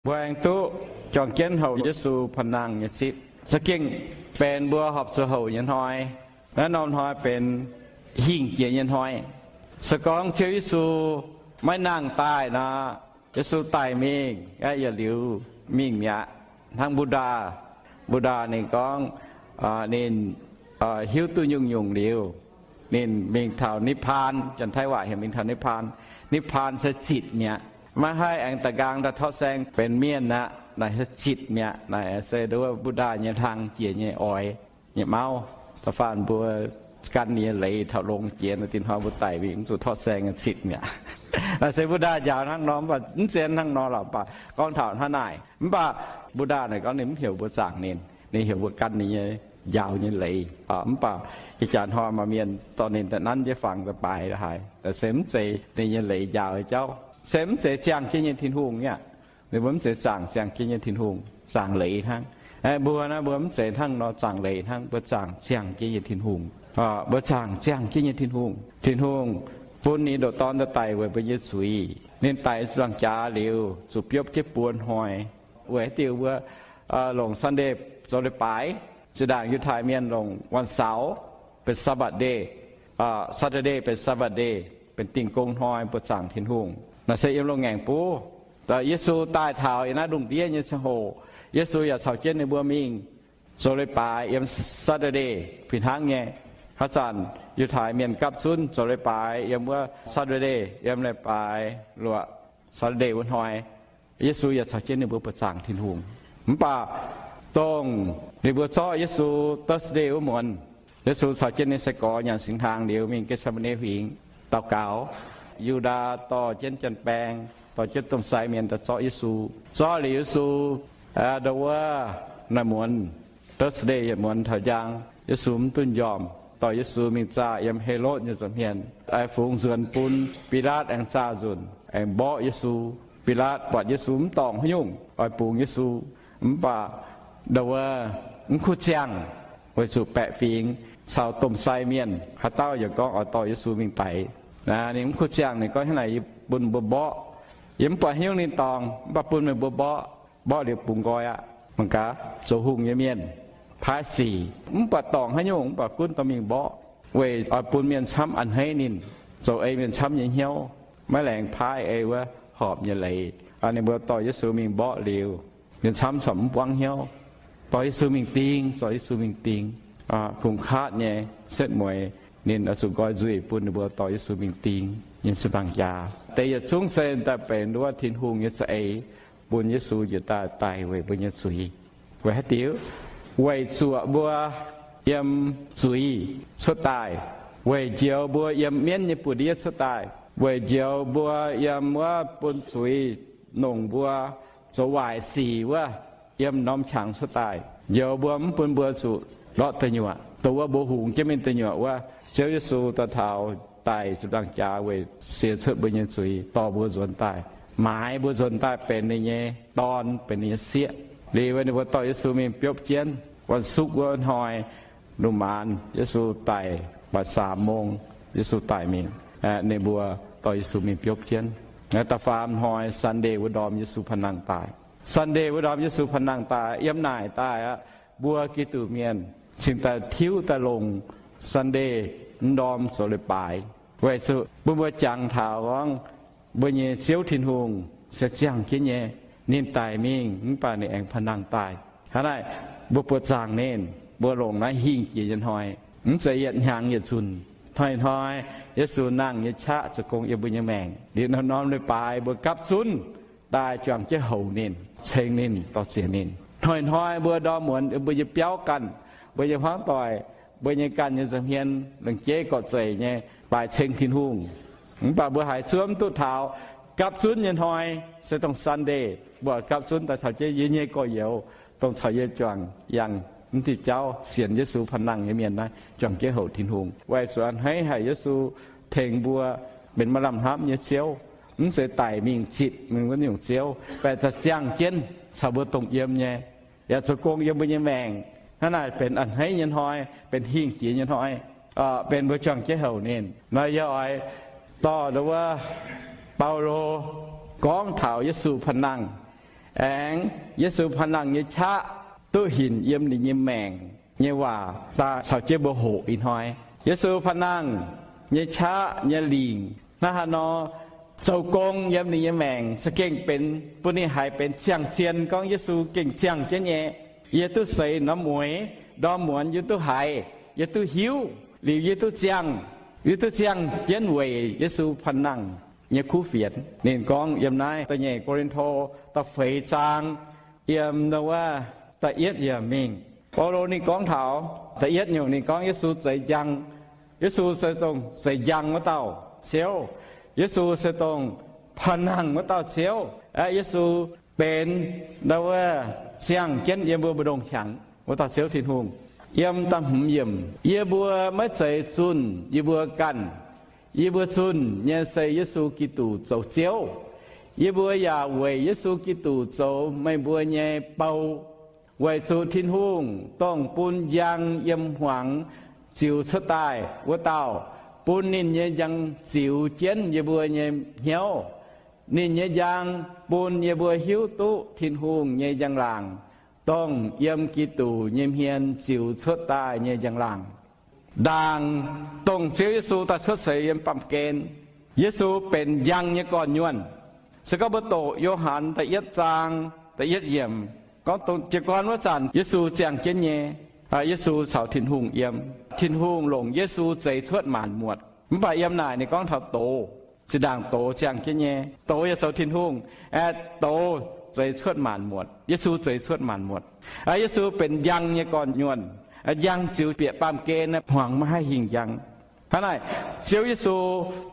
Mbuo aengx duqv juangc jienv houc Yesu pa'nangh nyei zipv. Za'gengh benx mbuo horpc zuqc houc nyei hnoi. Naaiv norm hnoi benx hingh jiex nyei hnoi. Se gorngv Ziouv Yesu maiv nangh daaih nor, Yesu daic mingh, yietc liuz mingh mi'aqv. Hnangv Buddha, Buddha ninh gorngv, ninh hiuv duqv nyungc-nyungc liuz, ninh mingh taux nipv paan. Janx-Taiv waac heuc mingh taux nipv paan. Nipv paan se zitc mi'aqv. Maiv haih aengx da'nqaang daaih torqv saeng benx mienh aqv. Naaic se zitc mi'aqv. Naaic se nduov Buddha nyei hlang jiex nyei oix nyei mauv. Da'faanh mbuo gan ninh nyei leiz taux longx jiex, naaiv dinh hnoi mbuo daic mingh mv zuqc torqv saeng, zitc mi'aqv. Naaiv se Buddha njaaux hnangv nor, mv baac mv zeiz hnangv nor lorqc. Mv baac gorngv taux hnangv naaic, mv baac Buddha naaic gorngv ninh mv heuc mbuo zaangc ninh. Ninh heuc mbuo gan ninh nyei njaaux nyei leiz. Mv baac ih jaax hnoi maaih mienh dorh ninh daaih nanv jienv fangx daaih baaix haic. Se mv zeiz ninh nyei leiz njaaux nyei jauv, se mv zeiz ziangh jienv nyei Tin-Hungh aqv. Ninh mbuo mv zeiz zaangc ziangh jienv nyei Tin-Hungh, zaangc leiz hnangv. Mbuo naaiv mbuo mv zeiz hnangv nor zaangc leiz hnangv, mbuo zaangc ziangh jienv nyei Tin-Hungh. Mbuo zaangc ziangh jienv nyei Tin-Hungh. Tin-Hungh bun ninh ndoqc Dorn daaih daic weic mbuo nyei zuiz. Ninh daic zuangx jaax liuz zuqc biopv jienv buo hnoi. Weic haaix diuc mbuo longc Sunday zoux leiz-baaix? Zinh ndaangc Yiutai Mienh longc วันเสาร์ benx Sabbath day, Saturday benx Sabbath day, benx dingh gong hnoi mbuo zaangc Tin-Hungh. Naaiv se yiem loz-ngaengc buv. Yesu daaih taux yiem naaiv lungh ndiev nyei ziangh hoc, Yesu yaac caux jienv ninh mbuo mingh zoux leiz-baaix yiem Saturday fih hnangv nyei. Haaix zanc Yiutai Mienh gapv zunv zoux leiz-baaix yiem wuov Saturday, yiem leiz-baaix luoqc Saturday wuov hnoi, Yesu yaac caux jienv ninh mbuo buoqc zaangc Tin-Hungh. Mv baac dongh ninh mbuo zorqv Yesu Thursday wuov muonz, Yesu caux jienv ninh sai-gorx nyanc singx hnaangx liuz mingh Getc^se^maa^ne Huingx daux gaux. Yu^ndaa dorh jienv janx-baeng, dorh jienv domh sai mienh daaih zorqv Yesu. Zorqv liuz Yesu, ndo wuov naaic muonz, Thursday yietc muonz taux njang, Yesu mv duqv njormh. Dorh Yesu mingh zaah yiem Helotv nyei nza'hmien, aengx fungx nzuonx bun Bilaatv aengx zaah nzunc aengx mborqv Yesu. Bilaatv buatc Yesu mv dorngc haaix nyungc oix bungx Yesu. Mv baac ndo wuov mv kuv ziangh, weic zuqc baeqc fingx caux domh sai mienh haaix dauh yaac gorngv oix dorh Yesu mingh daix. Ninh mv kuv ziangh, ninh gorngv, Hnangv naaic yie bun mbuo mborqv. Yie mv buatc haaix nyungc ninh dorngc, mv baac bun meih mbuo mborqv. Mborqv liuz bungx nqoi aqv. Mangc gaax, zoux hungh nyei mienh paaiv sic, mv buatc dorngc haaix nyungc, mv baac gunv dorh mingh mborqv, weic oix bun mienh camv a'hneiv ninh, zoux ei mienh camv nyei hnyouv, maiv laengz paaiv ei wuov horpc nyei leiz. Ninh mbuo dorh Yesu mingh mborqv liuz, mienh camv corc mv buangv hnyouv, dorh Yesu mingh ding, zorqv Yesu mingh ding. Kungx kaatv nyei setv mueiz, ninh oix zuqc nqoi nzuih bun ninh mbuo dorh Yesu mingh ding yiem ziepc nzaangc jaax. Deix yietc zungv se daaih benx wuov Tin-Hungh nyei za'eix, bun Yesu njiec daaih daic weic mbuo nyei zuiz. Weic haaix diuc? Weic zuoqc mbuo yiem zuiz cuotv daaih, weic njoux mbuo yiem mienv nyei buoz-ndiev cuotv daaih, weic njoux mbuo yiem wuov bun zuiz nongc mbuo zoux waaic sic wuov, yiem norm qangx cuotv daaih, njoux mbuo mv bun mbuo zuqc lorqc deic nyuoqc, dongh wuov mbuo hungx jienv mingh deic nyuoqc wuov. Ziouv Yesu daaih taux daic ziepc nzaangc jaax weic sienx cuotv mbuo nyei zuiz, dorh mbuo nzuonx daaih, maaiz mbuo nzuonx daaih benx ninh nyei dorn, benx ninh nyei sieqv. Liuz ninh mbuo dorh Yesu mingh biopv jienv. วันศุกร์ wuov hnoi, lungh maanz Yesu daic, บ่ายสามโมง Yesu daic mingh. Ninh mbuo dorh Yesu mingh biopv jienv. Da'faam hnoi, Sunday, wuov ndorm Yesu pa'nangh daaih. Sunday wuov ndorm Yesu pa'nangh daaih, yiem naaic daaih aqv, mbuo Giduc mienh cingx daaih tiuv daaih longc Sunday wuov ndorm zoux leiz-baaix, weic zuqc bun mbuo jangx taux gorngv mbuo nyei Ziouv Tin-Hungh se ziangh jienv nyei. Ninh daic mingh mv baac ninh aengx pa'nangh daaih. Hnangv naaic, mbuo buoqc zaangc ninh, mbuo longc naaiv hingh jiex nyei hnoi, mv zeiz yietc hnyangx yietc nzunc. Hnoi-hnoi Yesu nangh nyei qaqv zoux gong yiem mbuo nyei maengc. Liuz norm-norm leiz-baaix mbuo gapv zunv daaih juangc jienv houc ninh, ceng ninh, dorh ziec ninh. Hnoi-hnoi mbuo ndorm muonz mbuo nyei biauv ganh, mbuo nyei hmuangv doic, mbuo nyei ganh nyei nza'hmien, lungh jeiv gorqv-zeic nyei baaix ceng Tin-Hungh. Mv baac mbuo haiz zuov mv duqv taux gapv zunv nyei hnoi, se dongh Sunday, mbuo gapv zunv daaih caux jienv yie nyei gorx-youz, dongh caux yie juangc yangh mv diuh jauv sienx Yesu pa'nangh nyei mienh naaiv juangc jienv houc Tin-Hungh, weic zuqc a'hneiv haic Yesu tengx mbuo benx maaih lamh hnamv nyei Ziouv, mv zeiz daic mingh zitc mingh wuov nyungc Ziouv, mv baac ziangh jienv caux mbuo dongh yiem nyei, yaac zoux gong yiem mbuo nyei maengc. Hnangv naaic benx a'hneiv nyei hnoi, benx hingh jiex nyei hnoi, benx mbuo juangc jienv houc ninh. Nor yie oix dorh wuov Baulo gorngv taux Yesu pa'nangh, Aengx Yesu paan-nangh nyei qaqv duqv hinc yiem ninh nyei maengc nyei waac daaih caux jienv mbuo hoqc ih hnoi. Yesu paan-nangh nyei qaqv nyei lingc hnangv haaix nor zoux gong yiem ninh nyei maengc za'gengh benx bun ninh haiz benx ziangh zien gorngv Yesu gengh ziangh jienv nyei. Yie duqv seix norm mueiz, ndorm muonz yie duqv haiz, yie duqv hiuv, liuz yie duqv ziangh, yie duqv ziangh jienv weic Yesu paan-nangh nyei kuv fienx. Ninh gorngv yiem naaiv da'nyeic Ko^lin^to da'feix zaang yiem wuov da'yietv yiemc mingh. Baulo ninh gorngv taux da'yietv nyungc ninh gorngv Yesu zeix njang. Yesu se dongh zeix njang wuov dauh Ziouv. Yesu se dongh paan-nangh wuov dauh Ziouv. Aeqv, Yesu benx wuov ziangh jienv yiem mbuo mbu'ndongx qangx wuov dauh Ziouv Tin-Hungh. Yiem da'hmz yiemc, yie mbuo maiv zeiz zunh yie mbuo ganh. Yie mbuo zunh nyei se Yesu Giduc zoux Ziouv. Yie mbuo yaac weic Yesu Giduc zoux meih mbuo nyei bou, weic zuqc Tin-Hungh dongh bun njang yiem hmuangx ziux cuotv daaih wuov dauh, bun ninh nyei njang ziux jienv yie mbuo nyei hnyouv. Ninh nyei njang bun yie mbuo hiuv duqv Tin-Hungh nyei njang-laangc, dongh yiem Giduc nyei hmien ziux cuotv daaih nyei njang-laangc. Ndaangc dongh Ziouv Yesu daaih cuotv seix yiem baamh gen, Yesu benx njang nyei gorn-nyuonh. Se gorngv mbuo doqc Yo^han da'yietv zaang da'yietv yiemc gorngv, dongh jiez gorn wuov zanc Yesu ziangh jienv nyei. Yesu caux Tin-Hungh yiem. Tin-Hungh longc Yesu zeix cuotv maanc muotc. Mv baac yiem naaic ninh gorngv taux doz, zinh ndaangc doz ziangh jienv nyei. Doz yaac zoux Tin-Hungh. Aeqv, doz zeix cuotv maanc muotc. Yesu zeix cuotv maanc muotc. Aeqv, Yesu benx njang nyei gorn-nyuonh. Aeqv, njang ziux bieqc baamh gen, hmuangx maiv haih hingh njang. Hnangv naaic, Ziouv Yesu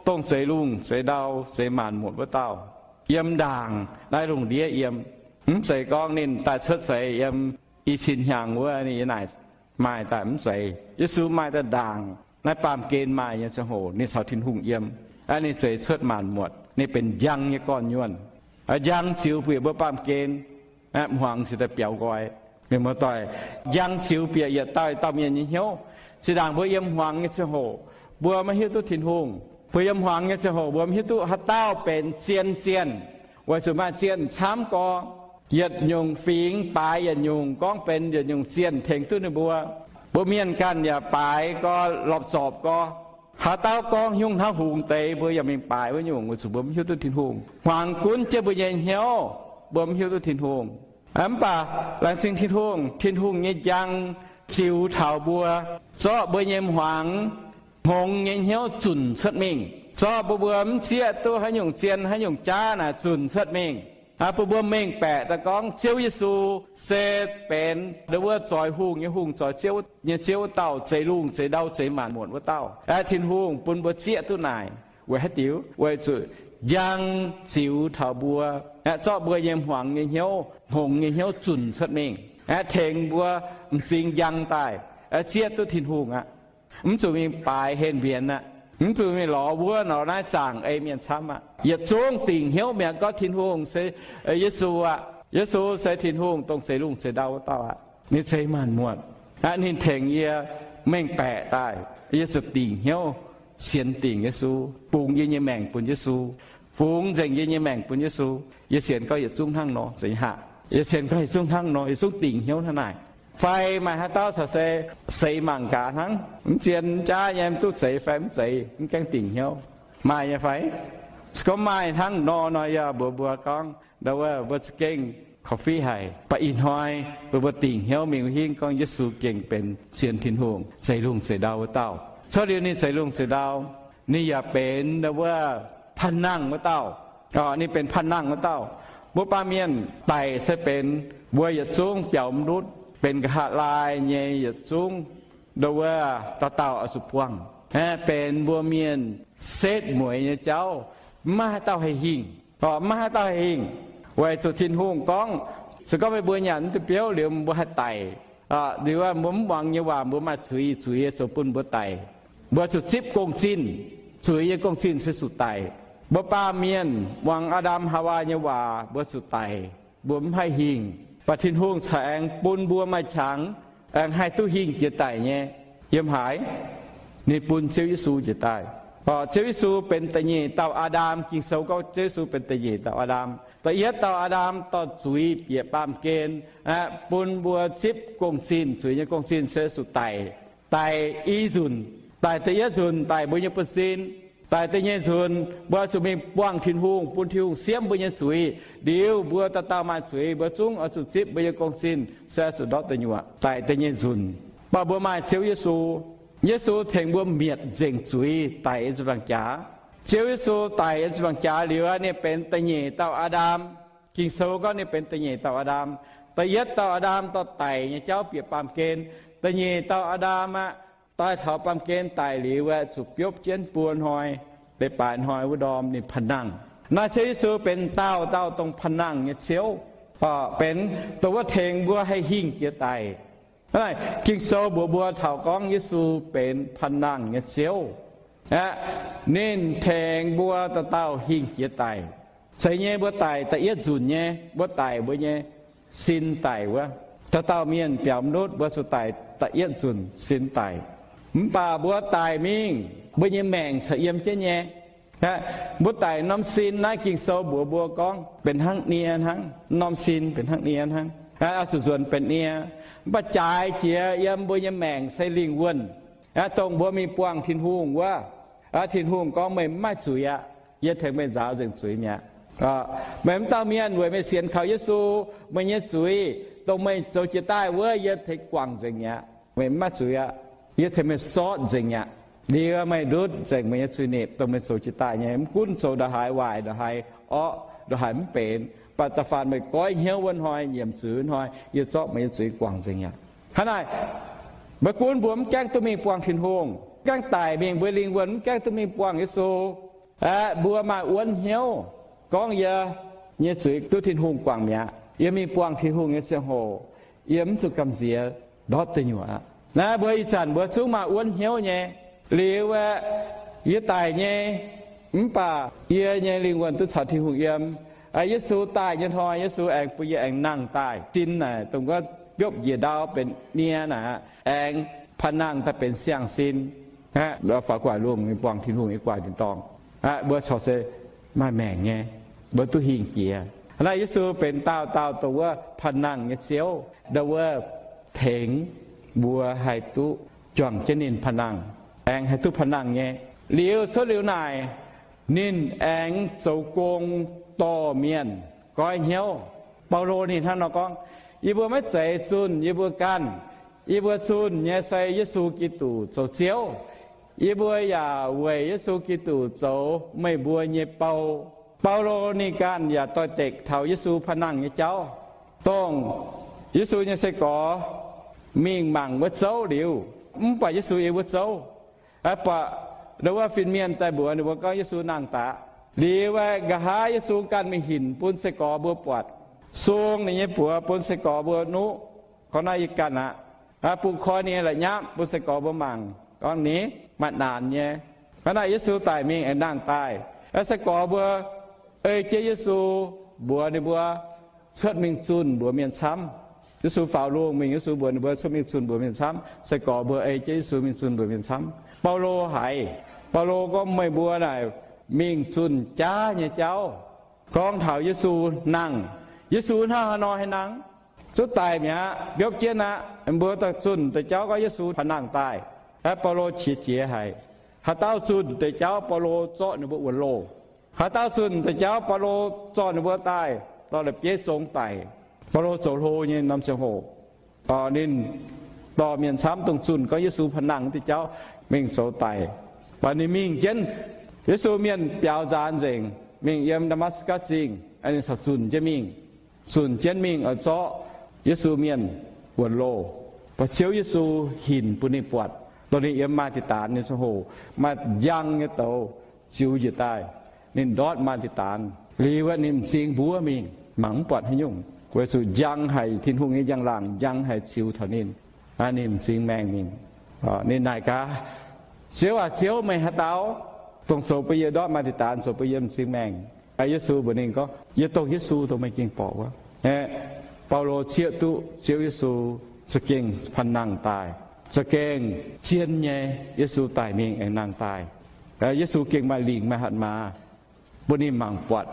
dongh zeix lungh zeix ndau zeix maanc muotc wuov dauh yiem ndaangc naaiv lungh ndiev yiem. Mv zeiz gorngv ninh daaih cuotv seix yiem i cin hnyangx wuov ninh yiem naaic maaih daaih, mv zeiz. Yesu maaih daaih ndaangc naaiv baamh gen maaih nyei ziangh hoc ninh caux Tin-Hungh yiem. Aeqv, ninh zeix cuotv maanc muotc. Ninh benx njang nyei gorn-nyuonh. Njang ziux bieqc mbuo baamh gen, hmuangx ziouc daaih biaux nqoi. Mienh muoz-doic, njang ziux bieqc yietc dauh yietc dauh mienh nyei hnyouv. Zinh ndaangc mbuo yiem hmuangx nyei ziangh hoc, mbuo maiv hiuv duqv Tin-Hungh. Mbuo yiem hmuangx nyei ziangh hoc mbuo maiv hiuv duqv haaix dauh benx zien zienh, weic zuqc maaih zienh camv gorx. Yietc nyungc fingx baaix yietc nyungc, gorngv benx yietc nyungc zienh tengx duqv ninh mbuo. Mbuo mienh ganh yaac baaix gorx, lorpc zorpc gorx. Haaix dauh gorngv nyungc hnangv hungx deix, mbuo yaac mingh baaix wuov nyungc, weic zuqc mbuo maiv hiuv duqv Tin-Hungh. Hmuangx gunv jienv mbuo nyei hnyouv, mbuo maiv hiuv duqv Tin-Hungh. Mv baac laengz zingh Tin-Hungh, Tin-Hungh nyei njang ziux taux mbuo, zorqv mbuo nyei hmuangx, hngongx nyei hnyouv zunc cuotv mingh, zorqv bun mbuo mv zieqv duqv haaix nyungc zienh haaix nyungc jaav naaic zunc cuotv mingh. Bun mbuo mengh baeqc daaih gorngv Ziouv Yesu se benx wuov zoix hungh nyei Hungh, zoix ziouv nyei Ziouv wuov dauh, zeix lungh zeix ndau zeix maanc muotc wuov dauh. Tin-Hungh bun mbuo zieqv duqv naaic weic haaix diuc? Weic zuqc njang ziux taux mbuo, aeqv, zorqv mbuo nyei hmuangx nyei hnyouv, hngongx nyei hnyouv zunc cuotv mingh, aeqv, tengx mbuo m'zing njang daaih, aeqv, zieqv duqv Tin-Hungh aqv. Mv zuqc mingh baaix henh mbienx aqv. Mv zuqc mingh lorz wuov lorz naaiv zaangc ei mienh camv aqv. Yietc zungv dingc hnyouv mi'aqv, gorngv Tin-Hungh se Yesu aqv. Yesu se Tin-Hungh dongh zeix lungh zeix ndau wuov dauh aqv. Ninh zeix maanc muotc aqv. Ninh tengx yie mengh baeqc daaih, yie zuqc dingc hnyouv sienx dingc Yesu, bungx yie nyei maengc bun Yesu, fungx nzengc yie nyei maengc bun Yesu. Yie sienx gorngv yietc zungv hnangv nor, zeiz haic. Yie sienx gorngv yietc zungv hnangv nor, yietc zungv dingc hnyouv hnangv naaic. Fai maaih haaix dauh caux se seix mangc gaax hnangv, mv zien mv jaav nyei, mv duqv zeix fai mv zeiz, mv gaengh dingc hnyouv? Maaih nyei fai? Se gorngv maaih hnangv nor nor, yie mbuox mbuo gorngv, ndau wuov mbuo za'gengh korv-fiqv haic. Mv baac ih hnoi mbuo, mbuo dingc hnyouv mingh hingv gorngv Yesu gengh benx sienx Tin-Hungh, zeix lungh zeix ndau wuov dauh. Cuotv liuz ninh zeix lungh zeix ndau, ninh yaac benx ndau wuov พระนาง wuov dauh. Ninh benx พระนาง wuov dauh. Mbuo baamh mienh daic se benx mbuo yietc zungv biaux mv ndutv, benx nqa'haav laai nyei yietc zungv, ndau wuov dauh dauh oix zuqc buangh. Aeqv, benx mbuo mienh setv mueiz nyei jauv, maiv maaih haaix dauh haih hingh. Maiv maaih haaix dauh haih hingh, weic zuqc Tin-Hungh gorngv, se gorngv meih mbuo nyanc naaiv deix biouv liuz mbuo haih daic. Liuz mbuo mv muangx nyei waac, mbuo maaih zuiz, zuiz zoux bun mbuo daic. Mbuo zuqc zipv gong-zinh. Zuiz nyei gong-zinh se zuqc daic. Mbuo baamh mienh muangx Aa^ndam Haawaa nyei waac, mbuo zuqc daic, mbuo mv haih hingh. Mv baac Tin-Hungh ceix aengx bun mbuo maaih qangx, aengx haih duqv hingh jiex daic nyei. Yiem haaix? Ninh bun Ziouv Yesu njiec daaih. Ziouv Yesu benx da'nyeic dauh Aa^ndam. Ging-Sou gorngv Ziouv Yesu benx da'nyeic dauh Aa^ndam. Da'yietv dauh Aa^ndam dorh zuiz bieqc baamh gen, aeqv, bun mbuo zipv gong-zinh. Zuiz nyei gong-zinh se zuqc daic, daic i nzunc, daic da'yietv nzunc, daic mbuo nyei buonv-sin. Daic da'nyeic nzunc mbuo oix zuqc mingh buangh Tin-Hungh, bun Tin-Hungh siemv mbuo nyei zuiz. Liuz mbuo dauh dauh maaih zuiz, mbuo zungv oix zuqc zipv mbuo nyei gong-zinh, se oix zuqc ndortv da'nyuoqc, daic da'nyeic nzunc. Mv baac mbuo maaih Ziouv Yesu. Yesu tengx mbuo mietc nzengc zuiz, daic yiem ziepc nzaangc jaax. Ziouv Yesu daic yiem ziepc nzaangc jaax liuz, ninh benx da'nyeic dauh Aa^ndam. Ging-Sou gorngv ninh benx da'nyeic dauh Aa^ndam. Da'yietv dauh Aa^ndam dorh daic nyei jauv bieqc baamh gen. Da'nyeic dauh Aa^ndam aqv, daaih taux baamh gen daic liuz aeqv, zuqc biopv jienv buo hnoi, leiz-baaix hnoi wuov ndorm ninh pa'nangh. Naaiv Ziouv Yesu benx dauh dauh dongh pa'nangh nyei Ziouv, benx dongh wuov tengx mbuo haih hingh jiex daic. Hnangv naaic, Ging-Sou mbuox mbuo taux gorngv Yesu benx pa'nangh nyei Ziouv. Aeqv, ninh tengx mbuo dauh dauh hingh jiex daic. Zeiz nyei, mbuo daic da'yietv nzunc nyei, mbuo daic mbuo nyei sin daic wuov. Dauh dauh mienh biaux mv nutv, mbuo zuqc daic da'yietv nzunc sin daic. Mv baac mbuo daic mingh, mbuo nyei maengc corc yiem jienv nyei. Aeqv, mbuo daic norm sin naaiv Ging-Sou mbuox mbuo gorngv benx hnangv nie hnangv. Norm sin benx hnangv nie hnangv. Aeqv, oix zuqc nzuonx benx nie. Mv baac jaaix jiex yiem mbuo nyei maengc se lingh wuonh, aeqv, dongh mbuo mingh buangh Tin-Hungh wuov. Aeqv, Tin-Hungh gorngv, meih mv maaih zuiz aqv. Yie tengx meih nzaaux nzengc zuiz mi'aqv. Meih mv dauh mienh weic meih sienx kaux Yesu, meih nyei zuiz dongh meih zoux jiex daaih wuov yie tengx guangc nzengc mi'aqv. Meih mv maaih zuiz aqv. Yie tengx meih sortv nzengc mi'aqv. Liuz meih ndutv nzengc meih nyei zuiz-nipc dongh meih zoux jiex daaih nyei. Mv gunv zoux ndongc haaix waaic, ndongc haaix orqv, ndongc haaix mv benx, mv baac da'faanh meih goiv hnyouv wuov hnoi, nyiemc zuiz wuov hnoi, yie zorqv meih nyei zuiz guangc nzengc mi'aqv. Hnangv naaic, maiv gunv mbuo mv gaengh duqv mingh buangh Tin-Hungh, mv gaengh daic mingh mbuo lingh wuonh, mv gaengh duqv mingh buangh Yesu, aeqv, mbuo maaih wuonv hnyouv gorngv, yie nyei zuiz duqv Tin-Hungh guangc mi'aqv. Yie mingh buangh Tin-Hungh nyei ziangh hoc, yie mv zuqc gamh nziex ndortv deic nyuoqc aqv. Naaiv mbuo ih zanc mbuo zungv maaih wuonv hnyouv nyei. Liuz aeqv, yie daic nyei, mv baac yie nyei lingh wuonh duqv caux Tin-Hungh yiem. Yesu daaih nyei hnoi, Yesu aengx bun yie aengx nangh daaih. Sin naaic dongh wuov biopv njiec ndau benx nie naaic, aengx pa'nangh daaih benx siang-sin. Faaux gu'nguaaic lungh mingh buangh Tin-Hungh nyei gu'nguaaic tin-dorngh. Mbuo corc se maaih maengc nyei, mbuo duqv hingh jiex. Naaiv Yesu benx daauh dauh dongh wuov pa'nangh nyei Ziouv, ndau wuov tengx mbuo haih duqv juangc jienv ninh pa'nangh, aengx haih duqv pa'nangh nyei. Liuz cuotv liuz naaic, ninh aengx zoux gong dorh mienh goiv hnyouv. Baulo ninh hnangv nor gorngv, yie mbuo maiv zeiz zunh yie mbuo ganh. Yie mbuo zunh nyei se Yesu Giduc zoux Ziouv. Yie mbuo yaac weic Yesu Giduc zoux meih mbuo nyei bou. Baulo ninh ganh yaac doix-dekc taux Yesu pa'nangh nyei jauv, dongh Yesu nyei sai-gorx mingh mangc wuov zouv liuz, mv buatc Yesu yiem wuov zouv. Buatc ndau wuov fin-mienh daaih mbuox ninh mbuo gorngv Yesu nangh daaih. Liuz aeqv, nqa'haav Yesu ganh mingh hinc bun sai-gorx mbuo buatc, sung ninh nyei buoz bun sai-gorx mbuo nuqv, gorngv, naaiv yie ganh aqv. Bungx koi ninh nyei la'nyapv bun sai-gorx mbuo mangc, gorngv, ni, maaih naanc nyei. Hnangv naaic Yesu daic mingh aengx nangh daaih. Sai-gorx mbuo ei jienv Yesu mbuox ninh mbuo cuotv mingh zunh mbuox mienh camv. Yesu faaux lungh mingh, Yesu mbuox ninh mbuo cuotv mingh zunh mbuox mienh camv. Sai-gorx mbuo ei jienv Yesu mingh zunh mbuox mienh camv. Baulo haiz, Baulo gorngv, meih mbuo naaic mingh zunh jaav nyei jauv gorngv taux Yesu nangh. Yesu hnangv haaix nor haih nangh? Zuqc daic mi'aqv, biopv jienv aqv. Mbuo daaih zunh deix jauv gorngv Yesu pa'nangh daaih. Baulo qiex jiez haic. Haaix dauh zunh deix jauv, Baulo zorqv ninh mbuo wuonx loh. Haaix dauh zunh deix jauv, Baulo zorqv ninh mbuo daaih dorh la'bieiv zong daic. Baulo zoux hlo nyei norm ziangh hoc, ninh dorh mienh camv dongh zunh gorngv Yesu pa'nangh deix jauv mingh zoux daic. Baac ninh mingh jienv, Yesu mienh biaux nzaanx nzengc, mingh yiem Ndaa^matv^gatc Zingh, ninh corc zunh jienv mingh. Zunh jienv mingh oix zorqv Yesu mienh wuonx loh. Baac Ziouv Yesu hinc bun ninh buatc, dongh ninh yiem Maa^nde^taan nyei ziangh hoc, maaih njang nyei douz ziux njiec daaih. Ninh ndortv Maa^nde^taan liuz, ninh m'zing mbuov mingh, mangc mv buatc haaix nyungc, weic zuqc njang haic, Tin-Hungh nyei njang-laangc njang haic ziux taux ninh. Ninh m'zing maengh mingh. Ninh naaic gaax, Ziouv aac, Ziouv, meih haaix dauh, dongh zoux bun yie ndortv Maa^nde^taan, zoux bun yie m'zing maengh? Yesu mbuox ninh gorngv, Yie dongh Yesu, dongh meih gengh borqc wuov. Baulo zieqv duqv Ziouv Yesu za'gengh pa'nangh daaih, za'gengh zien nyei. Yesu daic mingh aengx nangh daaih. Yesu gengh maaih lingc maaih hatc maaz bun ninh mangc buatc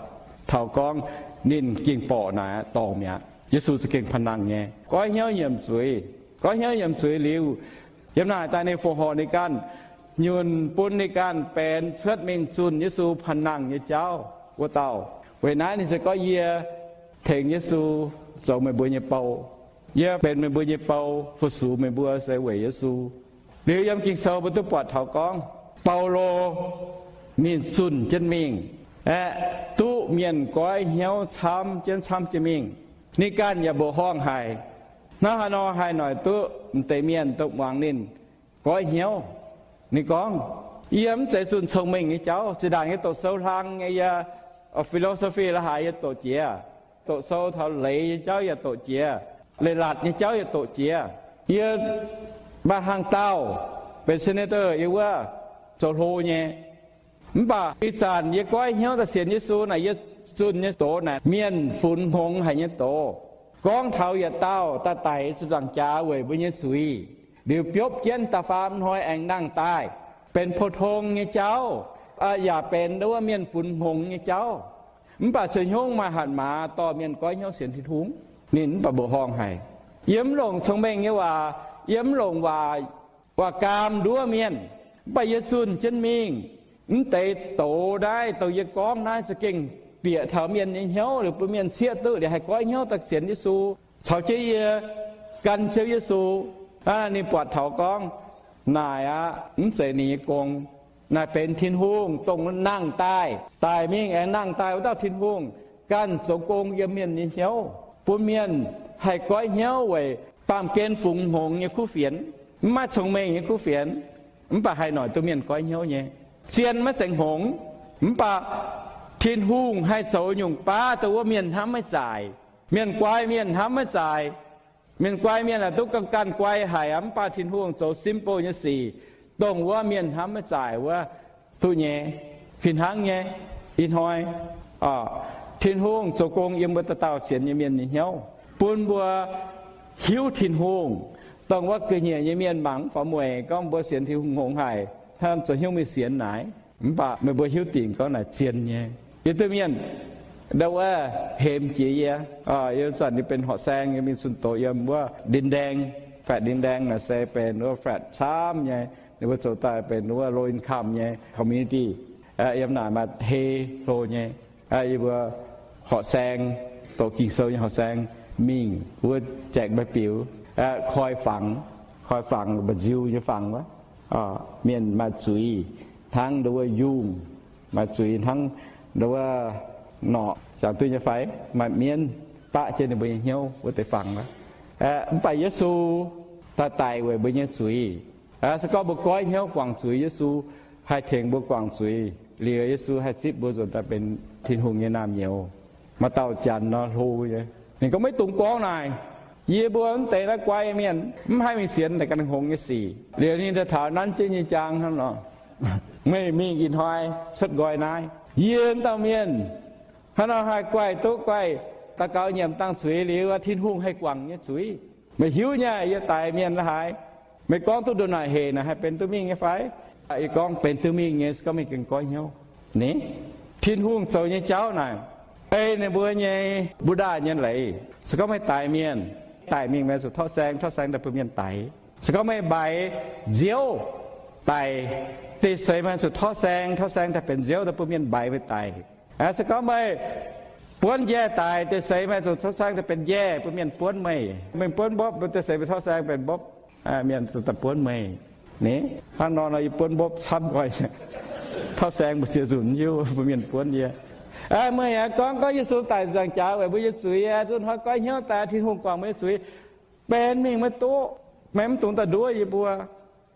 taux gorngv ninh ging borqc naaic dorh mi'aqv. Yesu za'gengh pa'nangh nyei. Goiv hnyouv nyiemc zuiz, goiv hnyouv nyiemc zuiz liuz, yiem naaic daaih ninh fongc horc ninh ganh, nyunc bun ninh ganh benx cuotv mingh zunh Yesu pa'nangh nyei jauv wuov dauh. Weic naaiv ninh se gorngv, yie tengx Yesu zoux meih mbuo nyei bou. Yie benx meih mbuo nyei bou, fu-sux meih mbuo se weic Yesu. Liuz yiem Ging-Sou mbuo duqv buatc taux gorngv Baulo ninh zunh jienv mingh aeqv, duqv mienh goiv hnyouv camv jienv camv jienv mingh. Ninh ganh yaac mbuoqc horngh haic. Hnangv haaix nor haih noic duqv m'deix mienh dongh muangx ninh goiv hnyouv? Ninh gorngv, yie mv zeiz zunh cong-mengh nyei jauv. Zinh ndaangc yie doqc sou hlang nyei, yie philosophy la'haaix yie doqc jiex, doqc sou taux leiz nyei jauv yaac doqc jiex, leiz-latc nyei jauv yaac doqc jiex. Yie maaih hnaangx-daauh benx senator yiem wuov zoux hlo nyei. Mv baac ih zanc yie goiv hnyouv daaih sienx Yesu naaic, yie zunh nyei doz naaic mienh funx hngongx haic nyei doz. Gorngv taux yietc dauh daaih daic ziepc nzaangc jaax weic mbuo nyei zuiz, liuz biopv jienv da'faam hnoi aengx nangh daaih, benx pou-tong nyei jauv, yaac benx wuov mienh funx hngongx nyei jauv. Mv baac ceix hnyouv maaih hatc maaz dorh mienh goiv hnyouv sienx Tin-Hungh. Ninh mv baac mbuoqc horngh haic. Yie mv longc cong-mengh nyei waac, yie mv longc waac, waac-gaam nduov mienh. Mv baac yie zunh jienv mingh. Mv deix doz naaiv, dongh yie gorngv naaiv za'gengh bieqc taux mienh nyei hnyouv liuz bun mienh cieqv duqv liuz haih goiv hnyouv daaih sienx Yesu, caux jienv yie gan Ziouv Yesu. Ninh buatc taux gorngv, naaic aqv, mv zeiz ninh nyei gong. Naaic benx Tin-Hungh dongh nangh daaih, daic mingh aengx nangh daaih wuov dauh Tin-Hungh, ganh zoux gong yiem mienh nyei hnyouv, bun mienh haih goiv hnyouv weic baamh gen fungx hngongx nyei kuv fienx, mv maaih cong-mengh nyei kuv fienx, mv baac haih noic duqv mienh goiv hnyouv nyei. Zien maiv zeiz hngongx, mv baac Tin-Hungh haih zoux nyungc baav dongh wuov mienh hnamv maiv zaaic. Mienh guai mienh hnamv maiv zaaic. Mienh guai mienh aah, duqv ganh guai haic aqv, mv baac Tin-Hungh zoux simple nyei sic, dongh wuov mienh hnamv maiv zaaic wuov duqv nyei. Fih hnangv nyei, ih hnoi Tin-Hungh zoux gong yiem mbuo dauh dauh sienx nyei mienh nyei hnyouv, bun mbuo hiuv Tin-Hungh. Dongh wuov ga'nyiec nyei mienh mangc mv faaux mueic gorngv mbuo sienx Tin-Hungh hngongx haic, hnangv zoux hnyouv mingh sienx naaic. Mv baac meih mbuo hiuv dingc gorngv naaic zien nyei. Yie duqv mienh ndau wuov hemx jiex yie, yie zanc yie benx horqc saeng, yie mingh zunh doz yiem wuov ดินแดง, flat ดินแดง naaic se benx wuov flat camv nyei. Ninh mbuo zoux daaih benx wuov low income nyei community. Yiem naaic maaih hei hlo nyei. Yie mbuo horqc saeng, doqc Ging-Sou nyei horqc saeng, mingh wuov แจกใบปลิว, koi fangx, koi fangx mba'nziu nyei fangx wuov. Mienh maaih zuiz hnangv ndau wuov yungh, maaih zuiz hnangv ndau wuov norqc, jangx duqv nyei fai? Maaih mienv baqv jienv ninh mbuo nyei hnyouv wuov deix fangx wuov. Mv baac Yesu daaih daic weic mbuo nyei zuiz. Se gorngv mbuo goiv hnyouv guangc zuiz, Yesu haih tengx mbuo guangc zuiz liuz, Yesu haih zipv mbuo nzuonx daaih benx Tin-Hungh nyei naamh nyouz. Maaih dauh janx nor hlo nyei, ninh gorngv, maiv dungx gorngv naaic. Yie mbuo mv deix naaiv guai mienh mv haih mingh sienx naaic ganh hngongx nyei sic. Liuz ninh daaih taux nanv jienv nyei jaang hnangv nor, meih mingh ih hnoi cuotv nqoi naaiv, yie dauh mienh hnangv nor haih guaih duqv guaih daux gaux nyiemc dangh zuiz liuz, Tin-Hungh haih guangc nyei zuiz. Meih hiuv nyei, yie daix mienh la'haaix. Meih gorngv duqv ndongc naaic hec naaic haih benx duqv mingh nyei fai? Yie gorngv benx duqv mingh nyei, se gorngv meih gengh goiv hnyouv. Ni, Tin-Hungh zoux nyei jauv naaic, ei ninh mbuo nyei Buddha nyei leiz. Se gorngv meih daix mienh, daic mingh meih zuqc torqv saeng, torqv saeng daaih bun mienh daix. Se gorngv meih mbaix nziouv daic, deix seix meih zuqc torqv saeng, torqv saeng daaih benx nziouv daaih bun mienh mbaix meih daic. Se gorngv meih buonv njaih daic, deix seix meih zuqc torqv saeng daaih benx njaih bun mienh buonv meih. Meih buonv mbopv, deix seix meih torqv saeng benx mbopv, mienh zuqc daaih buonv meih. Ni, hnangv nor nor yie buonv mbopv camv nqoi, torqv saeng mbu'ziex nzunc hiuv bun mienh buonv yie. Meih aah, gorngv, gorngv Yesu daic nzaangc jaax weic mbuo nyei zuiz, nzunc hnoi goiv hnyouv daaih Tin-Hungh guangc mbuo nyei zuiz, benx mingh maiv duqv. Meih mv dungx daaih nduov yie mbuo.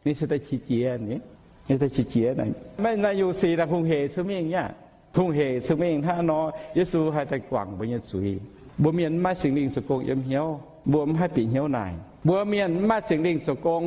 Ninh se daaih qiex jiez, ninh daaih qiex jiez. Maiv naaic nyungc sic naaic hungh hec cun mingh nyei aqv. Hungh hec cun mingh hnangv nor, Yesu haih daaih guangc mbuo nyei zuiz. Mbuo mienh mv maaih Singx Lingh zoux gong yiem hnyouv, mbuo mv haih bieqc hnyouv naaic. Mbuo mienh mv maaih Singx Lingh zoux gong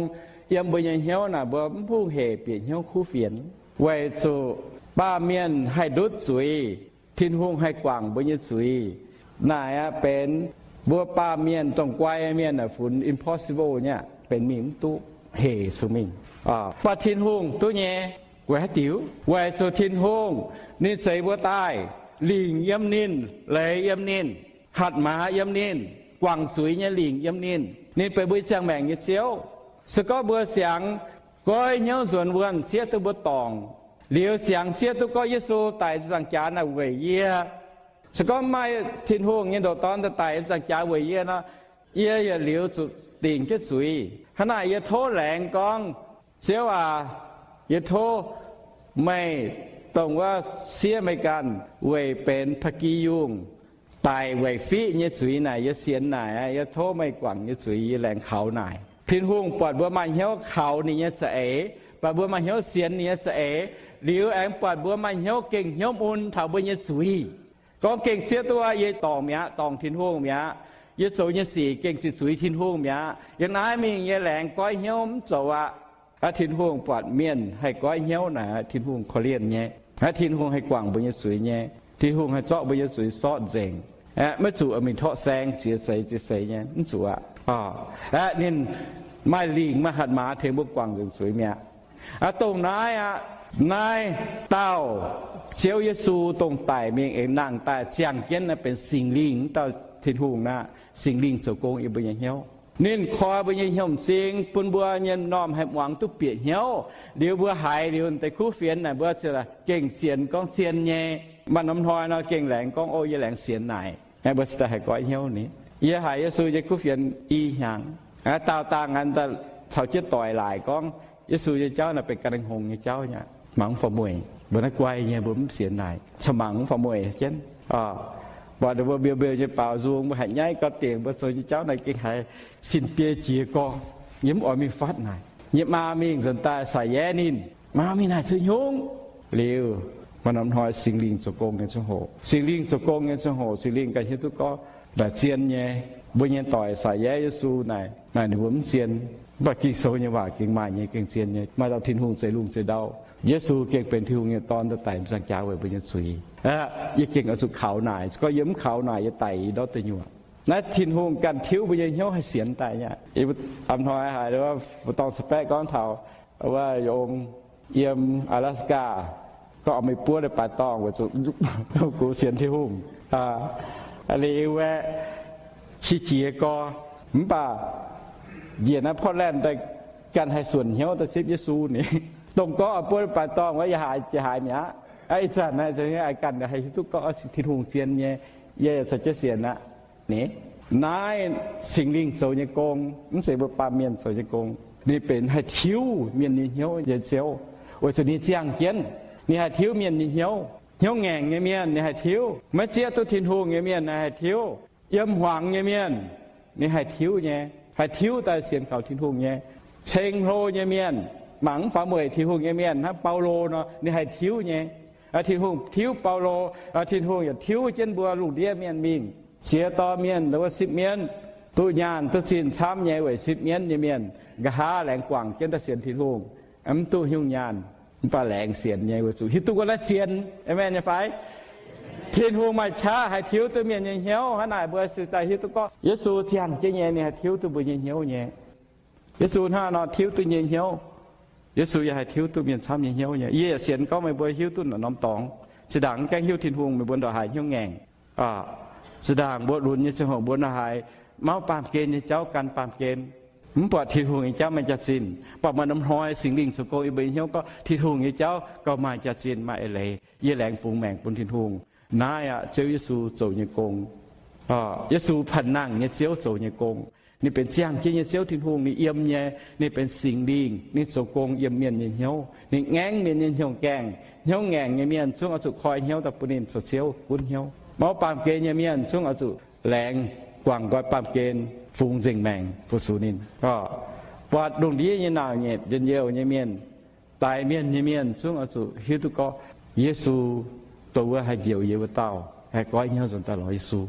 yiem mbuo nyei hnyouv naaic, mbuo mv hungh hec bieqc hnyouv kuv fienx. Weic zuqc baamh mienh haih ndutv zuiz, Tin-Hungh haih guangc mbuo nyei zuiz. Naaic aqv benx mbuo baamh mienh, dongh guai mienh aah, funx impossible nyei aqv, benx mingh mv duqv, hec cun mingh. Mv baac Tin-Hungh duqv nyei. Weic haaix diuc? Weic zuqc Tin-Hungh ninh zeix mbuo daaih, lingc yiem ninh, leiz yiem ninh, hatc maaz yiem ninh, guangc zuiz nyei lingc yiem ninh. Ninh benx mbuo ziangh maengc nyei Ziouv. Se gorngv mbuo siangx goiv hnyouv nzuonx wuonh zieqv duqv mbuo dorngc, liuz siangx zieqv duqv gorngv Yesu daic nzangc jaax naaic weic yie, se gorngv maaih Tin-Hungh nyei ndoqc Dorn daaih daic nzangc jaax weic yie nor, yie yietc liuz zuqc dingc jienv zuiz. Hnangv naaic yie tov laengz gorngv, Ziouv aac, yie tov meih dongh wuov siev meih ganh weic benx pa'gi yungh daic weic fiqv nyei zuiz naaic, yie sienx naaic, yie tov meih guangc nyei zuiz, yie laengz kaux naaic. Tin-Hungh buatc mbuo maaih hnyouv kaux ninh nyei za'eix, buatc mbuo maaih hnyouv sienx ninh nyei za'eix, liuz aengx buatc mbuo maaih hnyouv gengh hnyouv mun taux mbuo nyei zuiz. Gorngv gengh zieqv duqv yie dorngc mi'aqv, dorngc Tin-Hungh mi'aqv, yie zoux nyei sic gengh ziqc zuiz Tin-Hungh mi'aqv, yie naaiv mingh yie laengz goiv hnyouv mv zoux aqv. Aa, Tin-Hungh buatc mienh haih goiv hnyouv naaic, Tin-Hungh korv-lienh nyei. Aa, Tin-Hungh haih guangc mbuo nyei zuiz nyei. Tin-Hungh haih zorqv mbuo nyei zuiz sortv nzengc. Aeqv, maiv zuqc mingh torqv saeng ziex seix ziex seix nyei, mv zuqc aqv. Aeqv, ninh maaih lingc maaih hatc maaz tengx mbuo guangc nzengc zuiz mi'aqv. Aa, dongh naaiv aqv, naaiv dauh Ziouv Yesu dongh daic mingh aengx nangh daaih ziangh jienv naaiv benx Singx Lingh wuov dauh Tin-Hungh aqv. Singx Lingh zoux gong yiem mbuo nyei hnyouv. Ninh koi mbuo nyei hnyouv m'zing, bun mbuo nyei m'normh haih muangx duqv bieqc hnyouv. Liuz mbuo haiz liuz deix kuv fienx naaic, mbuo ziouc gengh sienx gorngv zien nyei. Maaih norm hnoi nor gengh laengz gorngv, O, yie laengz sienx naaic. Mbuo ziouc daaih haih goiv hnyouv ni. Yie haiz Yesu nyei kuv fienx i hnyangx, daauh dangh an daaih caux jienv doic laaic gorngv, Yesu nyei jauv naaic benx ganh hngongx nyei jauv aqv, mangc mv faaux mueic. Mbuo naaiv guai nyei, mbuo mv sienx naaic, caux mangc mv faaux mueic jienv. Mbuo mbiouh mbiouh nyei baaux nzung, mbuo haiz nyaiv gau dingc, mbuo zoux nyei jauv naaic gengh haiz sin biei jiez gorngv. Yie mv oix mingh fatv naaic. Yie maa mingh nzuonx daaih saic yaev ninh. Maa mingh naaic zuqc hnyungv. Liuz, maaih norm hnoi Singx Lingh zoux gong nyei ziangh hoc, Singx Lingh zoux gong nyei ziangh hoc, Singx Lingh ganh hiuv duqv gorngv naaic zien nyei. Mbuo nyei doic saic yaev Yesu naaic, naaic ninh mbuo mv zien. Mv baac Ging-Sou nyei waac gengh maaih nyei, gengh zien nyei. Maaih dauh Tin-Hungh zeix lungh zeix ndau. Yesu gengh benx Tin-Hungh nyei Dorn daaih daic m'zang jaax weic mbuo nyei zuiz. Yie gengh oix zuqc kaux naaic. Gorngv yie mv kaux naaic, yie daic i ndortv deic nyuoqc. Naaiv Tin-Hungh ganh tiuv mbuo nyei hnyouv haih sienx daaih nyei. Ih hnoi haiz wuov dorng sa'baeqv gorngv taux wuov yiem Alaska, gorngv oix meih buov leiz-baaix dorngh weic zuqc gux sienx Tin-Hungh. Liuz aeqv, qiex jiez gorx, mv baac njiec naaiv Portland daaih ganh haih suonc hnyouv daaih zipv Yesu ni. Dongh gorngv oix buov leiz-baaix dorngh wuov, yie haiz jiex haaix mi'aqv. Ih zanc naaiv ganh haih hiuv duqv gorngv Tin-Hungh zien nyei, yie yaac caux jienv sienx aqv. Ni, naaiv Singx Lingh zoux nyei gong, mv zeiz mbuo baamh mienh zoux nyei gong. Ninh benx haih tiuv mienh nyei hnyouv nyei Ziouv, weic zuqc ninh ziangh jienv. Ninh haih tiuv mienh nyei hnyouv. Hnyouv ngaengc nyei mienh ninh haih tiuv. Maiv zieqv duqv Tin-Hungh nyei mienh ninh haih tiuv. Yiem hmuangx nyei mienh ninh haih tiuv nyei, haih tiuv daaih sienx kaux Tin-Hungh nyei. Ceng-hlo nyei mienh, mangc mv faaux mueic Tin-Hungh nyei mienh, hnangv Baulo nor, ninh haih tiuv nyei. Tin-Hungh tiuv Baulo, Tin-Hungh yaac tiuv jienv mbuo lungh ndiev mienh mingh. Ziex dorh mienh wuov sipv mienv, duqv nyaanh duqv zinh camv nyei weic sipv mienv nyei mienh, nqa'haav laengz guangc jienv daaih sienx Tin-Hungh. Mv duqv hnyouv nyaanh, mv baac laengz sienx nyei weic zuqc hiuv duqv wuov naaiv zien. Aamen nyei fai? Tin-Hungh maaih qaqv haih tiuv duqv mienh nyei hnyouv. Hnangv naaic mbuo se daaih hiuv duqv gorngv Yesu ziangh jienv nyei, ninh haih tiuv duqv mbuo nyei hnyouv nyei. Yesu hnangv nor tiuv duqv nyei hnyouv, Yesu yaac haih tiuv duqv mienh camv nyei hnyouv nyei. Yie yaac sienx gorngv meih mbuo hiuv duqv norm dorngx. Zinh ndaangc mv gaengh hiuv Tin-Hungh, meih mbuo ndongc haaix hnyouv ngaengc. Zinh ndaangc mbuo lunx nyei ziangh hoc mbuo ndongc haaix mauv baamh gen nyei jauv gan baamh gen, mv buatc Tin-Hungh nyei jauv maaih jaax-zinh. Mv baac maaih norm hnoi Singx Lingh zoux gong yiem mbuo nyei hnyouv gorngv Tin-Hungh nyei jauv gauh maaih jaax-zinh, maaih eix leiz. Yie laengz fungx maengc bun Tin-Hungh. Naaiv aqv, Ziouv Yesu zoux nyei gong. Yesu panh nangh nyei Ziouv zoux nyei gong. Ninh benx ziangh jienv nyei Ziouv Tin-Hungh, ninh yiem nyei, ninh benx Singx Lingh, ninh zoux gong yiem mienh nyei hnyouv. Ninh ngaengv mienh nyei hnyouv gaengh. Hnyouv ngaengc nyei mienh zungv oix zuqc koi hnyouv daaih bun ninh zoux Ziouv gunv hnyouv. Mauv baamh gen nyei mienh zungv oix zuqc laengz guangc nqoi baamh gen, fungx nzengc maengc fu-sux ninh. Buatc lungh ndiev nyei naaic nyetc njien-youh nyei mienh, daix mienh nyei mienh zungv oix zuqc hiuv duqv gorngv Yesu dongh wuov haih njoux yie wuov dauh, haih goiv hnyouv nzuonx daaih lorz Yesu.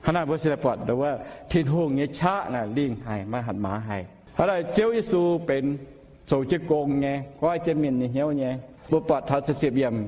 Hnangv naaic mbuo se daaih buatc dongh wuov Tin-Hungh nyei qaqv naaic lingh haic, maaih hatc maaz haic. Hnangv naaic Ziouv Yesu benx zoux jienv gong nyei, goiv jienv mienh nyei hnyouv nyei. Mbuo buatc taux ziepc ziepc yiemc,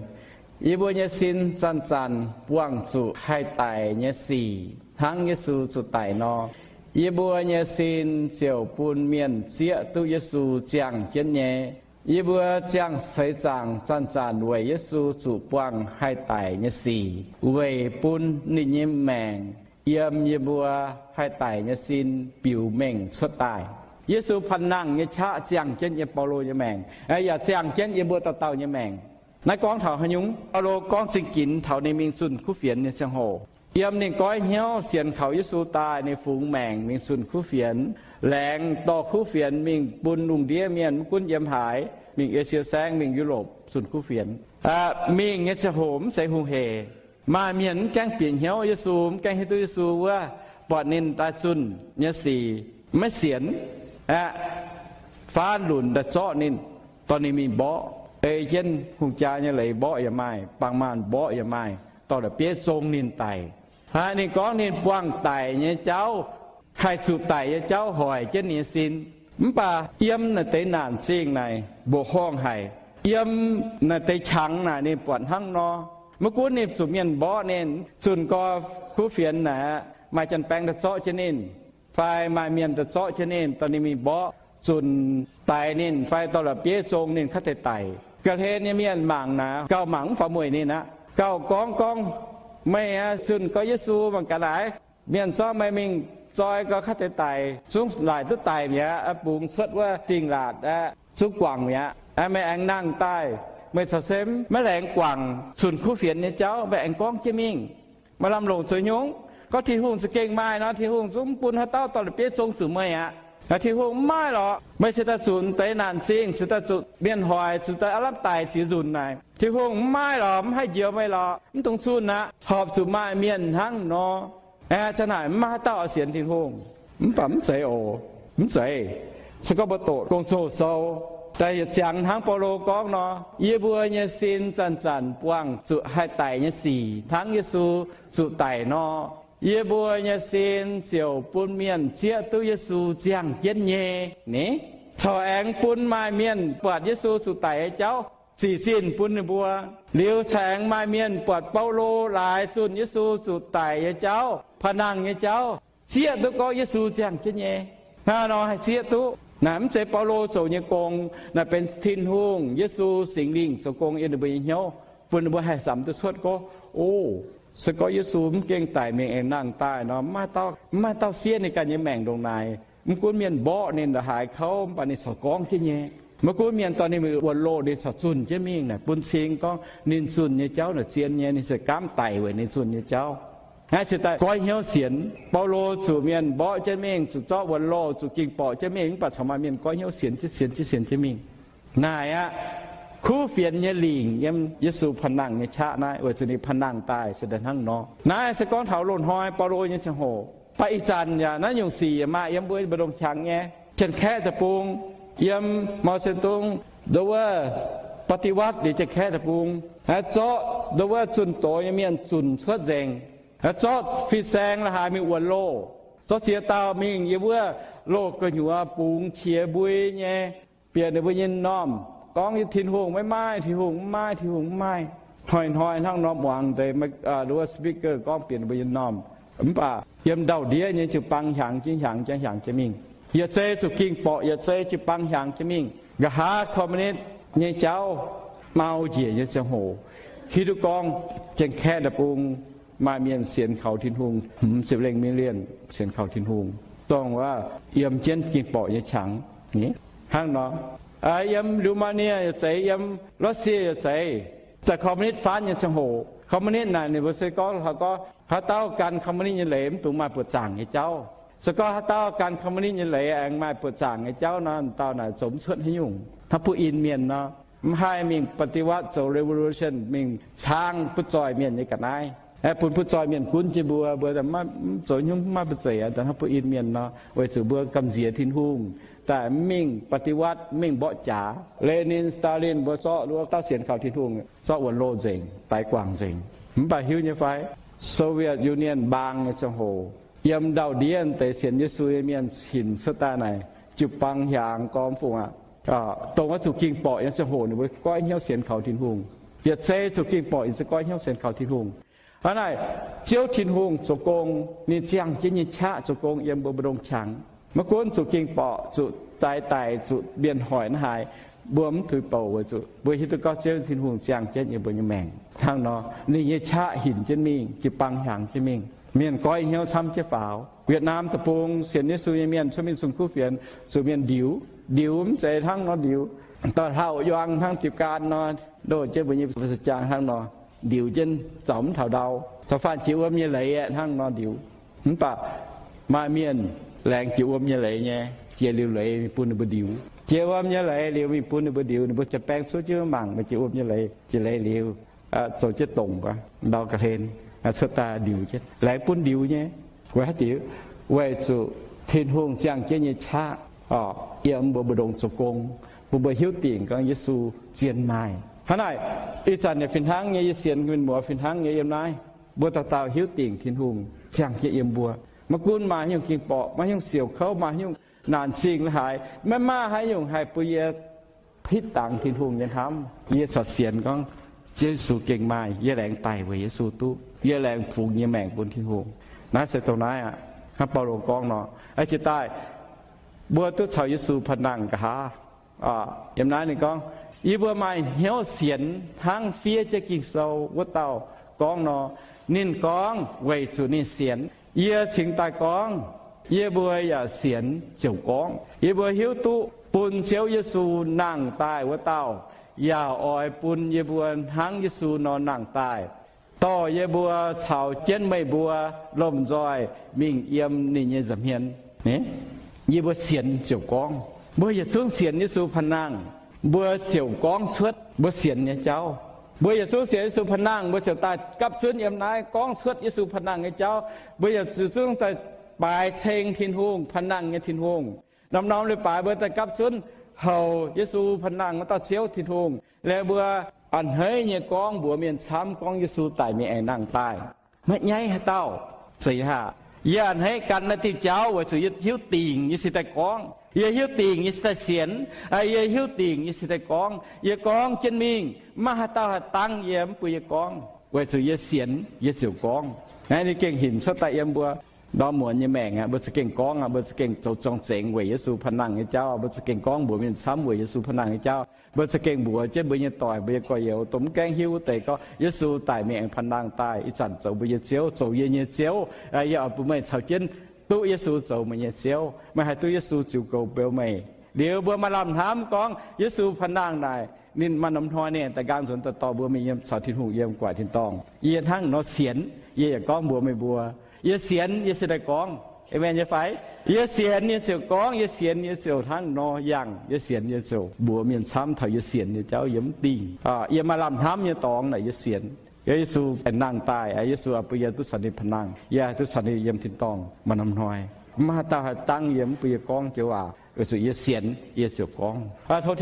yie mbuo nyei sin zanc-zanc buangh zuqc haih daic nyei sic hnangv Yesu zuqc daic nor, yie mbuo nyei sin ziouc bun mienh zieqv duqv Yesu ziangh jienv nyei. Yie mbuo ziangh seix zaangc zanc-zanc weic Yesu zuqc buangh haih daic nyei sic, weic bun ninh nyei maengc yiem yie mbuo haih daic nyei sin biux mengh cuotv daaih. Yesu panh nangh nyei qaqv ziangh jienv yiem Baulo nyei maengc, yaac ziangh jienv yiem mbuo dauh dauh nyei maengc. Naaiv gorngv taux haaix nyungc? Baulo gorngv zingh ginx taux ninh mingh zunh kuv fienx nyei ziangh hoc. Yiem ninh goiv hnyouv sienx kaux Yesu daaih, ninh fungx maengc mingh zunh kuv fienx, laengz dorh kuv fienx mingh bun lungh ndiev mienh, maiv gunv yiem haaix, mingh Esie Saengv, mingh Yu^lopc zunh kuv fienx. Mingh nyei ziangh hoc mv zeiz hungh hec. Maaih mienh mv gaengh bieqc hnyouv Yesu, mv gaengh hiuv duqv Yesu wuov, buatc ninh daaih zunh nyei sic maiv sienx aqv, faanv lunc daaih zorqv ninh, dorh ninh mingh mborqv. Ei jienv hungh jaa nyei leiz mborqv yaac maaih, bangh maanh mborqv yaac maaih, dorh la'bieiv zong ninh daic. Hnangv ninh gorngv ninh buangh daic nyei jauv, haih zuqc daic nyei jauv hoic jienv ninh nyei sin. Mv baac yiem naaiv deix naanc zingh naaic mbuoqc horngh haic. Yiem naaiv deix qangx naaic ninh buatc hnangv nor. Maiv gunv ninh zuqc mienh mborqv ninh, zunh gorx kuv fienx naaic aqv, maaih janx-baeng daaih zorqv jienv ninh, fai maaih mienh daaih zorqv jienv ninh, dorh ninh mingh mborqv, zunc daix ninh, fai dorh la'bieiv zong ninh, kaav deix daic. Ga'hlen nyei mienh mangc naaic, gauh mangc mv faaux mueic ninh aqv. Gauh gorngv gorngv, meih aah, zunh gorx Yesu mangc gaax naaic, mienh zorqv meih mingh zoi gau, kaav deix daic, zungv laaic duqv daic mi'aqv, bungx cuotv wuov zingh laatc aqv, zungv guangc mi'aqv. Meih aengx nangh daaih, meih caux se maiv laengz guangc zunh kuv fienx nyei jauv, meih aengx gorngv jienv mingh. Maaih lamh longc zoux nyungc? Gorngv Tin-Hungh za'gengh maaih nor, Tin-Hungh zungv mv bun haaix dauh dorh la'bieiv zong zuqc meih aqv. Tin-Hungh mv maaih lorqc. Meih cingx daaih zuqc deix naanc zingh, cingx daaih zuqc mienh hoic, cingx daaih aav lamh daic ziex nzunc naaic, Tin-Hungh mv maaih lorqc, mv haih njoux meih lorqc, mv dungx zunh aqv. Horpc zuqc maaih mienh hnangv nor. Aeqv, zanc naaic mv maaih haaix dauh oix sienx Tin-Hungh. Mv baac mv zeiz oc. Mv zeiz. Se gorngv mbuo doqc Gong-Zoh sou daaih yietc ziangx hnangv Baulo gorngv nor, yie mbuo nyei sin zanc-zanc buangh zuqc haih daic nyei sic hnangv Yesu zuqc daic nor, yie mbuo nyei sin ziouc bun mienh zieqv duqv Yesu ziangh jienv nyei. Ni, corc aengx bun maaih mienh buatc Yesu zuqc daic nyei jauv zic zinh bun ninh mbuo. Liuz corc aengx maaih mienh buatc Baulo laaix zunh Yesu zuqc daic nyei jauv, panh nangh nyei jauv, zieqv duqv gorngv Yesu ziangh jienv nyei. Hnangv nor haih zieqv duqv. Naaic mv zeiz Baulo zoux nyei gong, naaic benx Tin-Hungh, Yesu, Singx Lingh zoux gong yiem ninh mbuo nyei hnyouv, bun ninh mbuo haih samx duqv cuotv gorngv, o, se gorngv Yesu mv gengh daic mingh aengx nangh daaih nor, mv maaih dauh siev ninh ganh nyei maengc ndongc naaic. Mv gunv mienh mborqv ninh la'haaix kouv, mv baac ninh corc gorngv jienv nyei. Maiv gunv mienh dorh ninh mingh wuonx loh, ninh corc zunh jienv mingh naaic, bun cing gorngv ninh zunh nyei jauv naaic zien nyei, ninh se gaamv daic weic ninh zunh nyei jauv. Naaiv cingx daaih goiv hnyouv sienx. Baulo zuqc mienh mborqv jienv mingh, zuqc zorqv wuonx loh, zuqc ging borqc jienv mingh, mv baac corc maaih mienh goiv hnyouv sienx, sienx jienv, sienx jienv mingh. Naaic aqv, kuv fienx nyei lingc yiem Yesu panh nangh nyei qaqv naaiv, weic zuqc ninh panh nangh daaih se daaih hnangv nor. Naaiv se gorngv taux loz-hnoi Baulo nyei ziangh hoc. Mv baac ih zanc yaac naaiv nyungc sic yaac maaih yiem mbuo mbu'ndongx qangx nyei. Janx-Kaeqv deic-bung, yiem Mao Zedong ndo wuov ปฏิวัติ liuz Janx-Kaeqv deic-bung, zorqv ndo wuov zunh doz nyei mienh zunc cuotv nzengc. Zorqv fin-saeng la'haaix mingh wuonx loh. Zorqv ziex dauh mingh yiem wuov loh gu'nyuoz bungx qiex mbui nyei, bieqc ninh mbuo nyei m'normh, gorngv Tin-Hungh maiv maaih, Tin-Hungh mv maaih, Tin-Hungh mv maaih. Hnoi-hnoi hnangv nor muangx deix ndo wuov speaker gorngv bieqc ninh mbuo nyei m'normh. Mv baac yiem ndau-ndiev nyei jiu-baang hiaangx jienv hiaangx jienv hiaangx jienv mingh. Yietc zei zuqc ging borqc, yietc zei jiu-baang hiaangx jienv mingh. Nqa'haav communist nyei jauv mau njiec nyei ziangh hoc, hiuv duqv gorngv Janx-Kaeqv deic-bung maaih mienh sienx kaux Tin-Hungh hmz ziepc lengh million sienx kaux Tin-Hungh, dongh wuov yiem jienv ging borqc nyei qangx. Hnangv nor, yiem Romania yaac zeiz, yiem Russia yaac zeiz, daaih communist faanv nyei ziangh hoc, communist naaic ninh mbuo se gorngv, gorngv haaix dauh gan communist nyei leiz mv dungx maaih buoqc zaangc nyei jauv. Se gorngv haaix dauh gan communist nyei leiz aengx maaih buoqc zaangc nyei jauv nor, dauh naaic zoux mv cuotv haaix nyungc, hnangv buov in mienh nor. Mv haih mingh ปฏิวัติ zoux revolution mingh caangv butv zoih mienh nyei ga'naaiv, bun butv zoih mienh gunv jienv mbuo, mbuo zoux hnyouv maiv ba'zeic aqv, hnangv buov in mienh nor, weic zuqc mbuo gamh nziex Tin-Hungh, daaih mv mingh ปฏิวัติ, mv mingh mborqv jaax. Lenin, Stalin mbuo zorqv wuov dauh sienx kaux Tin-Hungh zorqv wuonx loh nzengc, daix guangc nzengc. Mv baac hiuv nyei fai, Soviet Union mbaang nyei ziangh hoc, yiem ndau-ndiev deix sienx Yesu nyei mienh hinc cuotv daaih naaic, jiu-baang hiaangx gormx fungc aqv. Dongh wuov zuqc ging borqc nyei ziangh hoc ninh mbuo goiv hnyouv sienx kaux Tin-Hungh. Yietc zei zuqc ging borqc, yietc zei goiv hnyouv sienx kaux Tin-Hungh. Hnangv naaic, Ziouv Tin-Hungh zoux gong, ninh ziangh jienv nyei qaqv zoux gong yiem mbuo mbu'ndongx qangx. Maiv gunv zuqc ging borqc, zuqc daix daic, zuqc mienh hoic naaiv haaix, Mbuo mv tuix bouc weic zuqc mbuo hiuv duqv gorngv Ziouv Tin-Hungh ziangh jienv yiem mbuo nyei maengc. Hnangv nor ninh nyei qaqv hinc jienv mingh, jiu-baang hiaangx jienv mingh. Mienh goiv hnyouv camv jienv faaux. Việt Nam deic-bung sienx Yesu nyei mienh cuotv mingh zungh kuv fienx zuqc mienh ndiux. Ndiux mv zeiz hnangv nor ndiux, dorh hlauv-yuang hnangv diuh gaan nor, ndoh jienv mbuo nyei faa-seix jaang hnangv nor, ndiux jienv zaux mv taux ndau. Da'faanh jiex wuom nyei leiz aeqv, hnangv nor ndiux. Mv baac maaih mienh laengz jiex wuom nyei leiz nyei, jiex liuz leiz mingh bun ninh mbuo ndiux. Jiex wuom nyei leiz liuz mingh bun ninh mbuo ndiux, ninh mbuo janx-baeng cuotv jienv mangc, maaih jiex wuom nyei leiz, jiex leiz liuz zoux jienv dongc, ndau ga'hlen cuotv daaih ndiux jienv, laengz bun ndiux nyei. Weic haaix diuc? Weic zuqc Tin-Hungh ziangh jienv nyei qaqv yiem mbuo mbu'ndongx zoux gong, bun mbuo hiuv dingc gorngv Yesu zien maaih. Hnangv naaic, ih zanc yaac fih hnangv nyei, yie sienx mienh muoz fih hnangv nyei yiem naaiv, mbuo dauh dauh hiuv dingc Tin-Hungh ziangh jienv yiem mbuo. Maiv gunv maaih haaix nyungc ging-borqc, maaih haaix nyungc siouc kouv, maaih haaix nyungc naanc zingh la'haaix, maiv maaih haaix nyungc haih bun yie hitv dangx Tin-Hungh nyei hnamv. Yie corc sienx gorngv Ziouv Yesu gengh maaih, yie laengz daic weic Yesu duqv, yie laengz fungx yie nyei maengc bun Tin-Hungh. Naaiv se dongh naaiv aqv. Hnangv Baulo gorngv nor, jiex daaih mbuo duqv caux Yesu panh nangh nqa'haav. Yiem naaiv ninh gorngv, yie mbuo maaih hnyouv sienx hnangv fiev jienv Ging-Sou wuov dauh gorngv nor. Ninh gorngv weic zuqc ninh sienx. Yie cingx daaih gorngv, yie mbuo yaac sienx ziouc gorngv. Yie mbuo hiuv duqv bun Ziouv Yesu nangh daaih wuov dauh yaac oix bun yie mbuo hnangv Yesu nor nangh daaih, dorh yie mbuo caux jienv meih mbuo lomh nzoih mingh yiem ninh nyei nza'hmien. Yie mbuo sienx ziouc gorngv. Mbuo yietc zungv sienx Yesu panh nangh, mbuo ziouc gorngv cuotv mbuo sienx nyei jauv. Mbuo yietc zungv sienx Yesu panh nangh, mbuo ziouc daaih gapv zunv yiem naaiv gorngv cuotv Yesu panh nangh nyei jauv. Mbuo yietc zungv daaih baaix ceng Tin-Hungh, panh nangh nyei Tin-Hungh. Norm-norm leiz-baaix mbuo daaih gapv zunv houc Yesu panh nangh wuov dauh Ziouv Tin-Hungh. Liuz mbuo a'hneiv nyei gorngv mbuox mienh camv gorngv Yesu daic mingh aengx nangh daaih. Maiv nyaiv haaix dauh. Zeiz haah? Yie a'hneiv gan naaiv diuh jauv weic zuqc yie hiuv dingc yie cingx daaih gorngv. Yie hiuv dingc yie cingx daaih sienx. Yie hiuv dingc yie cingx daaih gorngv. Yie gorngv jienv mingh, maiv maaih haaix dauh haih dangv yie mv bun yie gorngv, weic zuqc yie sienx yie ziouc gorngv. Naaiv ninh gengh hinc cuotv daaih yiem mbuo ndorm muonz nyei maengc aqv. Mbuo za'gengh gorngv aqv, mbuo za'gengh zoux zorng-zengx weic Yesu panh nangh nyei jauv. Mbuo za'gengh gorngv mbuox mienh camv weic Yesu panh nangh nyei jauv. Mbuo za'gengh mbuox jienv mbuo nyei doic, mbuo nyei gorx-youz, dongh mv gaengh hiuv wuov deix gorngv, Yesu daic mingh aengx panh nangh daaih, ih zanc zoux mbuo nyei Ziouv, zoux yie nyei Ziouv. Yie oix bun meih caux jienv duqv Yesu zoux meih nyei Ziouv. Meih haih duqv Yesu ziux goux beu meih. Liuz mbuo maaih lamh hnamv gorngv Yesu panh nangh naaic, ninh maaih norm hnoi ninh daaih nqaang nzuonx daaih dorh mbuo mingh yiem caux Tin-Hungh yiem guaaic tin-dorngh. Yie hnangv nor sienx, yie yaac gorngv mbuox meih mbuo, yie sienx yie cingx daaih gorngv. Aamen nyei fai? Yie sienx yie ziouc gorngv, yie sienx yie ziouc hnangv nor yangh, yie sienx yie ziouc mbuox mienh camv taux yie sienx nyei jauv yiem mv dingh. Yie maaih lamh hnamv nyei dorngx naaic yie sienx. Yie, Yesu nangh daaih, Yesu bun yie duqv caux ninh panh nangh, yie duqv caux ninh yiem tin-dorngh maaih norm hnoi. Maiv maaih dauh haih dangv yie mv bun yie gorngv joux waac, weic zuqc yie sienx yie ziouc gorngv. Tov